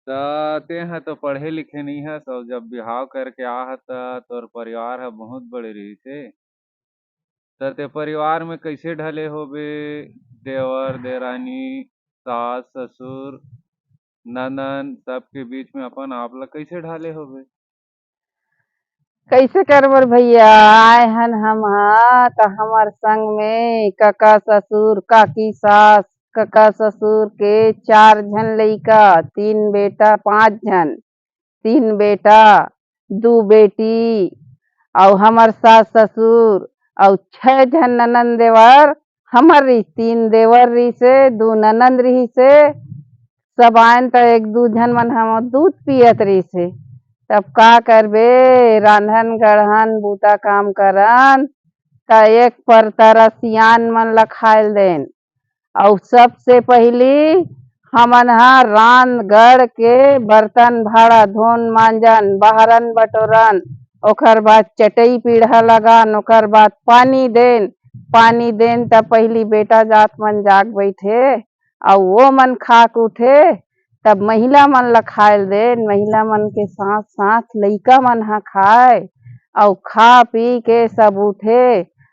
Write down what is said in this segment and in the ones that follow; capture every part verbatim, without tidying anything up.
त तेंह तो पढ़े लिखे नइ हस, अउ जब बिहाव करके आ हस, त तोर परिवार ह बहुत बड़े रहिस हे। त ते परिवार में कइसे ढले होबे? देवर, देरानी, सास, ससुर, ननन, सबके बीच में अपन आप ला कइसे ढाले होबे? कइसे करबो रे भइया, आए हन हम हा, त हमर संग में कका ससुर, काकी सास, कका ससुर के चार झन लइका, तीन बेटा, पांच झन, तीन बेटा, दू बेटी, अउ हमर सास ससुर, अउ छह झन ननंद देवर हमर रिहिस, तीन देवर रिहिसे, दू ननंद रिहिसे। सब आयन त एक दू झन मन हमर दूध पियत रिहिसे। तब का करबे, रांधन गढ़न, बूता काम करन, त एक परतरा सियान मन ल खायल देन। अउ सबसे पहिली हमन ह रांध गढ़ के बर्तन भाड़ा धोन मांजन, बहारन बटोरन, ओकर बाद चटई पीढ़ा लगान, ओकर बाद पानी देन। पानी देन त पहिली बेटा जात मन जाग बइठे, अउ वो मन खा के उठे, तब महिला मन ल खायल देन। महिला मन के साथ साथ लइका मन ह खाय, अउ खा पी के सब उठे।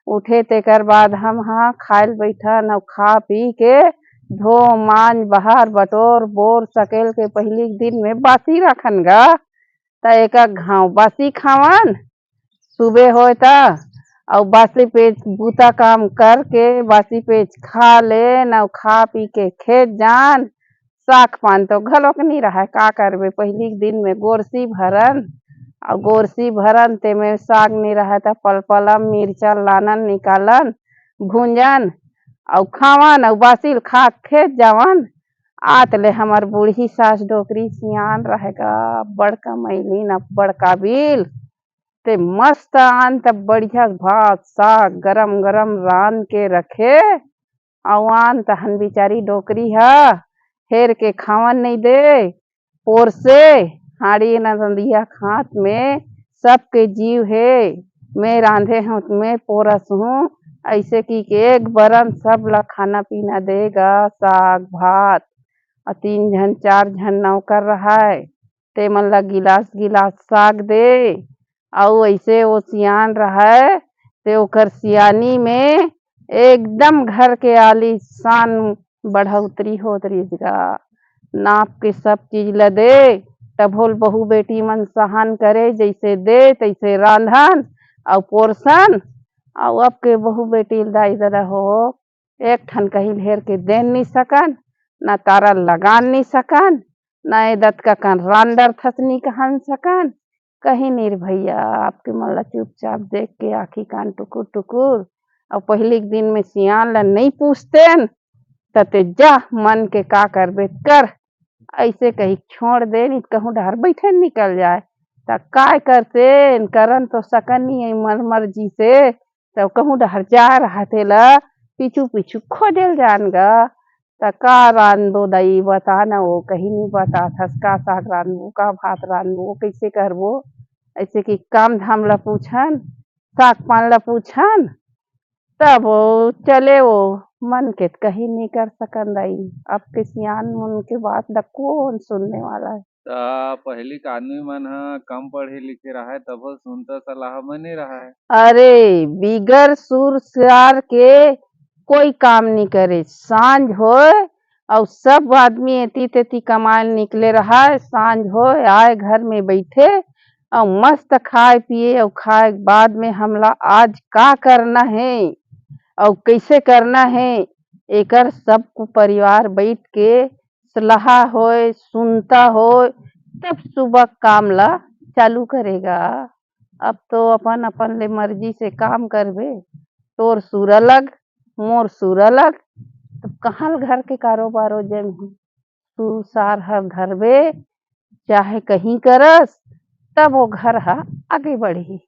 उठे तेकर बाद हम ह खायल बइठन, अउ खा पी के धो मांज बहार बटोर बोर सकेल के पहिली के दिन में बासी राखन गा। त एक एक घांव बासी खावन, सुबे होय त, अउ बासी पेच बूता काम करके बासी पेच खा लेन, अउ खा पी के खेत जान। साग पान तो घलोक नी रहय, का करबे, पहिली के दिन में गोरसी भरन, अउ गोरसी भरन तेमे साग नी रहय त पलपला मिर्चा लानन, निकालन, भूंजन, अउ खावन, अउ बासी ल खा के खेत जावन। आत ले हमर बूढ़ी सास डोकरी सियान रहय गा, बड़का मइलिन, बड़का बिल, ते मस्त आन त बढ़िया भात साग गरम गरम रांध के रखे, अउ आन तहन बिचारी डोकरी ह हेर के खावन नइ दे, पोरसे, हाड़ी नंदिया खात में सबके जीव हे, मैं रांधे हूँ, मैं पोरस हूँ, अइसे कि एक बरन सब ला खाना पीना दे गा, साग भात। अउ तीन झन चार झन नौकर रहय, ते मन ला गिलास गिलास साग दे, अउ अइसे वो सियान रहय, ते ओकर सियानी में एकदम घर के आलीशान बढ़ोतरी होत रिहिस गा। नाप के सब चीज ल दे, तभो ल बहू बेटी मन सहन करे, जइसे दे तइसे रांधन अउ पोरसन। अउ अब के बहू बेटी ल दाई ददा हो, एक ठन कहीं ल हेर के देन नी सकन, ना तारा लगान नी सकन, ना ए दतका कन रांडर थसनी कहन सकन। कहीं नी रे भइया, आपके मन ला चुपचाप देख के आँखी कान टुकुर टुकुर। अउ पहिली के दिन में सियान ला नइ पूछतेन, त ते जा मन के का करबे कर, अइसे कही छोड़ देन, इत कहूँ डहर बइठे निकल जाय। त काय करतेन, करन तो सकन नी, मर मर्जी से तब कहूँ डहर जा रहा तेला पीछू पीछू खोजल जान गा। त का रांधो दाई बता न, वो कहीं नी बतात हस, का साग रांधबो, का भात रांधबो, कइसे करबो, अइसे कि काम धाम ला पूछन, साग पान ला पूछन, तब वो चले वो मन के त कहीं नी कर सकन दाई। अब के सियान मन के बात ला कौन सुनने वाला है? त पहिली के आदमी मन ह कम पढ़े लिखे रहय, तभो सुनता सलाह बने रहय। अरे, बिगर सुर सार के कोई काम नी करे। सांझ होय अउ सब आदमी एती तेती कमाए ल निकले रहय। सांझ होय आय घर में बइठे अउ मस्त खाए पिए अउ खाए के बाद में हमला आज का करना हे अउ कइसे करना हे, एकर सब परिवार बइठ के सलाह होय, सुनता होय, तब सुबह काम ला चालू करे गा। अब तो अपन अपन ले मर्जी से काम करबे, तोर सुर अलग, मोर सुर अलग, तब कहाँ ल घर के कारोबार हो जमही? सुर सार हर धरबे, चाहे कहीं करस, तब वो घर ह आगे बढ़ही।